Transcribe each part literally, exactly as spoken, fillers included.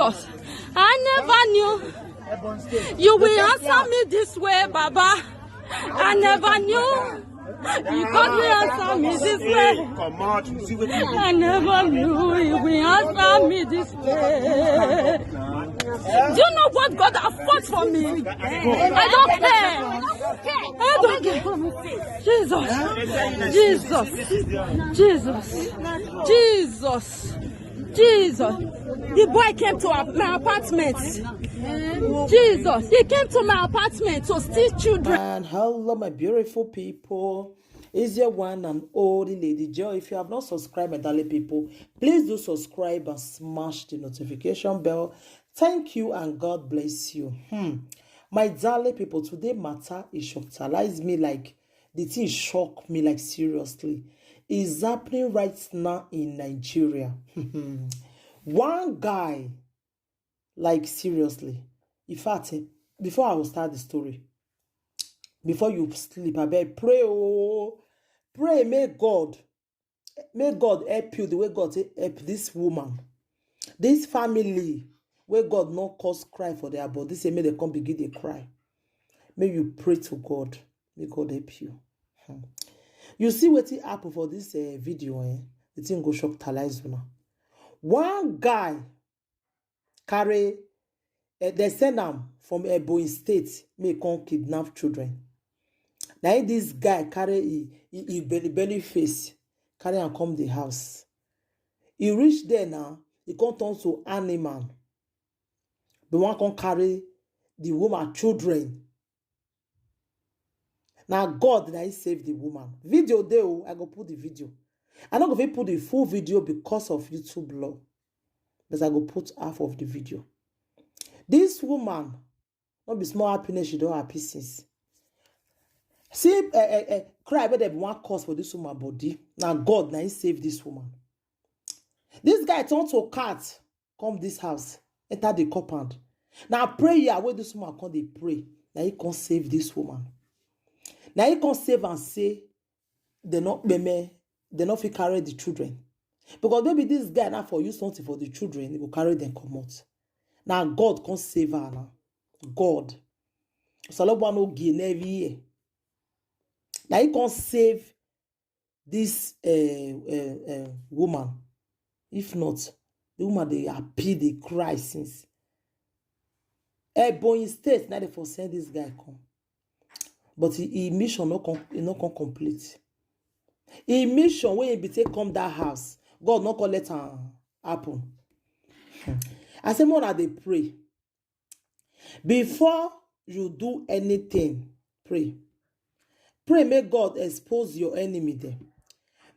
I never knew you will answer me this way, Baba. I never knew you God will answer me this way. I never knew you will answer me this way. Do you know what God has fought for me? I don't care. I don't care. Jesus. Jesus. Jesus. Jesus. Jesus. The boy came to our, my apartment. Jesus. He came to my apartment to steal children. And hello, my beautiful people. Is your one and only Lady Joy. If you have not subscribed, my darling people, please do subscribe and smash the notification bell. Thank you and God bless you. Hmm. My darling people, today matter is shockalize me, like, the thing shock me, like, seriously. It's happening right now in Nigeria. One guy, like, seriously. In fact, eh, before I will start the story, before you sleep, I beg, pray, oh, pray, may God, may God help you the way God take help this woman, this family, where God no cause cry for their body, say, may they come begin dey cry. May you pray to God, may God help you. Hmm. You see wetin happen for this, eh, video, eh? The thing go shock talize una. One guy carry, eh, they send am from Ebonyi State, may come kidnap children. Now this guy carry e, e, e belly, belly face, carry am come the house. He reach there now, he come turn to animal. The one come carry the woman children. Now God, now he save the woman. Video dey o, I go put the video. I no go fit put the full video because of YouTube law, but I go put half of the video. This woman, no be small happiness she don happy since. See, eh, eh, eh, cry wey dem wan cause for this woman body. Now God, now he save this woman. This guy turn to cat, come this house, enter the compound. Now prayer wey this woman come dey pray, now he come save this woman. Now he come save and say, they not be me, they not fit carry the children. Because maybe this guy now for use something for the children, he go carry them come out. Now God come save her now. God. Salobo no gain every year. Now he come save this, uh, uh, uh, woman. If not, the woman dey happy, dey cry since. Ebonyi State, now they for send this guy come. But he, he mission no come, he no come complete. He mission wey he be take come that house, God no come let am happen. Hmm. I say, more I dey pray. Before you do anything, pray. Pray, may God expose your enemy there.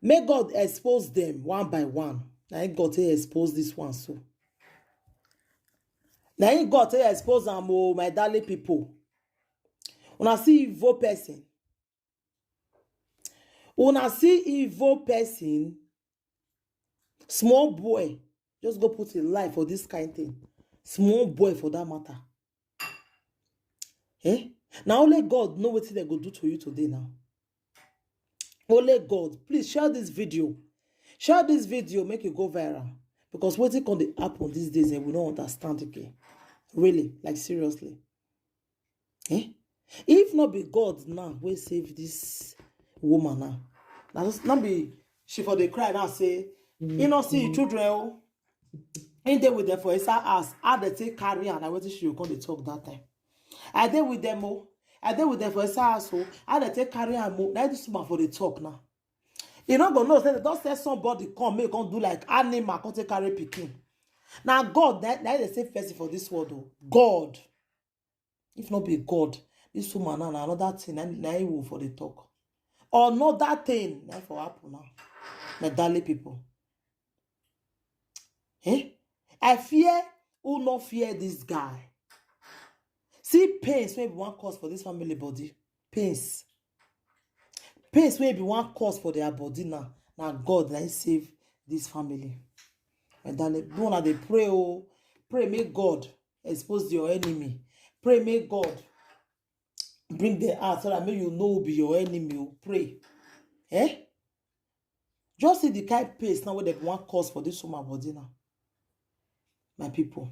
May God expose them one by one. Now God take expose this one so. Now God take expose am, oh, my darling people. Una see evil person. Una see evil person. Small boy, just go put him life for this kind thing. Small boy for that matter. Eh? Now only God know wetin they go do to you today now. Only God. Please share this video. Share this video, make it go viral. Because wetin come dey happen these days, and we don't understand again. Really, like, seriously. Eh? If not be God now, we save this woman now. Now, just not be she for the cry now say, you know, see children, oh, in there with them for inside house. How they take carry her? Now, what she come dey talk that time? I dey with them, oh. I dey with them for inside house, oh. How they take carry her, oh? Now this woman for the talk now. You no go know say they don't say somebody come, make come do like animal, come take carry pikin. Now God, that, that is the same person for this world, oh. God. If not be God, this woman now, na another thing, na, na he will for the talk. Another thing, na for happen now. My darling people. Eh? I fear who not fear this guy. See pains wey be one cause for this family body. Pains. Pains wey be one cause for their body now. Now God, na he save this family. My darling, do una dey pray, oh. Pray, make God expose your enemy. Pray, make God bring them out so that make you know who be your enemy, oh. Pray. Eh? Just see the kind pace now wey dem wan cause for this woman body now. My people.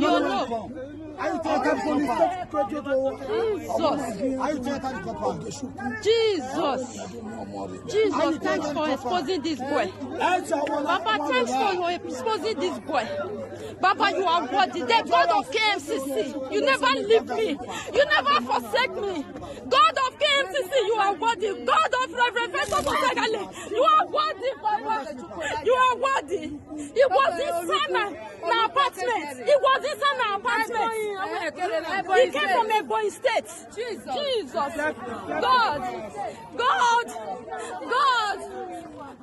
Your love. Are you taking police? Jesus. Are you taking the copper? Jesus. Jesus, thanks for exposing this boy. Papa, thanks for exposing this boy. Papa, you are worthy. The God of K M C C, you never leave me. You never forsake me. God of K M C C, you are worthy. God of Reverend Festus Osaigale, you are worthy, Papa. You are worthy. He was inside my, my apartment. He was inside my apartment. He came from Ebonyi State. Jesus. Jesus. God. God. God.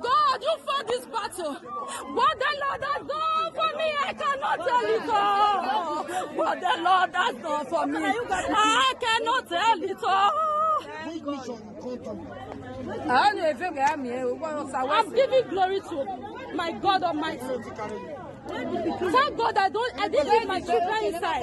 God, you fought this battle. What the Lord has done for me, I cannot tell it all. What the Lord has done for me, I cannot tell it all. Which mission you come to? I'm giving glory to my God Almighty. Thank God I don't, I didn't leave my children inside.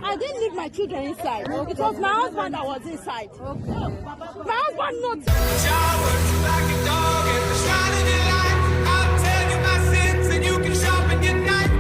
I didn't leave my children inside. It was my husband that was inside. My husband not. Shower you like a dog and shine in your light. I'll tell you my sins and you can sharpen your knife.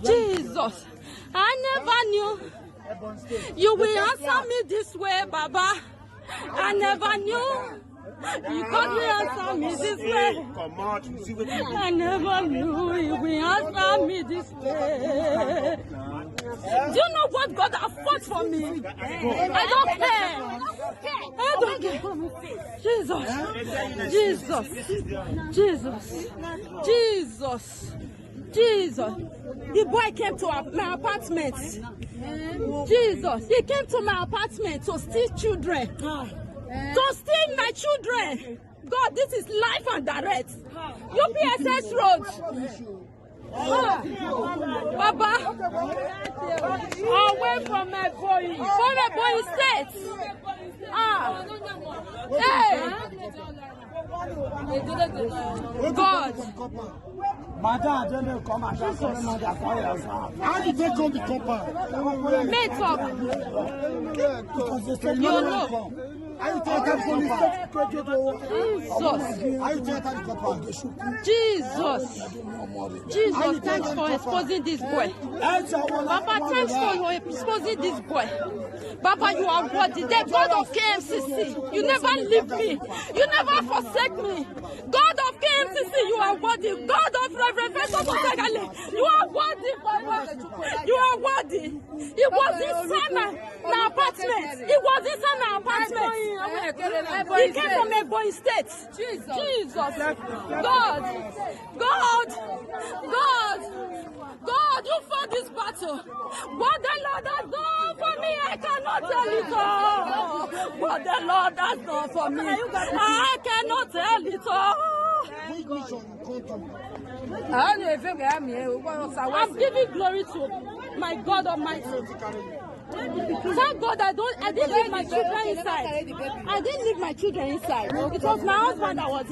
Jesus, I never knew you will answer me this way, Baba. I never knew you God will answer me this way. I never knew you will answer me this way. Do you know what God has fought for me? I don't care. I don't care. Jesus. Jesus. Jesus. Jesus. Jesus. The boy came to our, my apartment. Jesus. He came to my apartment to steal children. To steal my children. God, this is live and direct. U P S S Road. Ah, Baba. From Ebonyi. From Ebonyi State. Ah. Hey. God. Madam, I don't know, come and come and come here. How did they come to compound? Make up. Because they say you no know. How you take that compound? Jesus. How you take that compound? Jesus. Jesus, thanks for exposing this boy. Papa, thanks for exposing this boy. Papa, you are worthy. The God of K M C C, you never leave me. You never forsake me. God of K M C C, you are worthy. God of Reverend Festus Osaigale, you are worthy, Papa. You are worthy. He was inside my, my apartment. He was inside my apartment. He came from Ebonyi State. Jesus. Jesus. God. God. God. God, you fought this battle. What the Lord has done for me, I cannot tell it all. What the Lord has done for me, I cannot tell it all. I'm giving glory to my God Almighty. Thank God I don't, I didn't leave my children inside. I didn't leave my children inside. It was my husband that was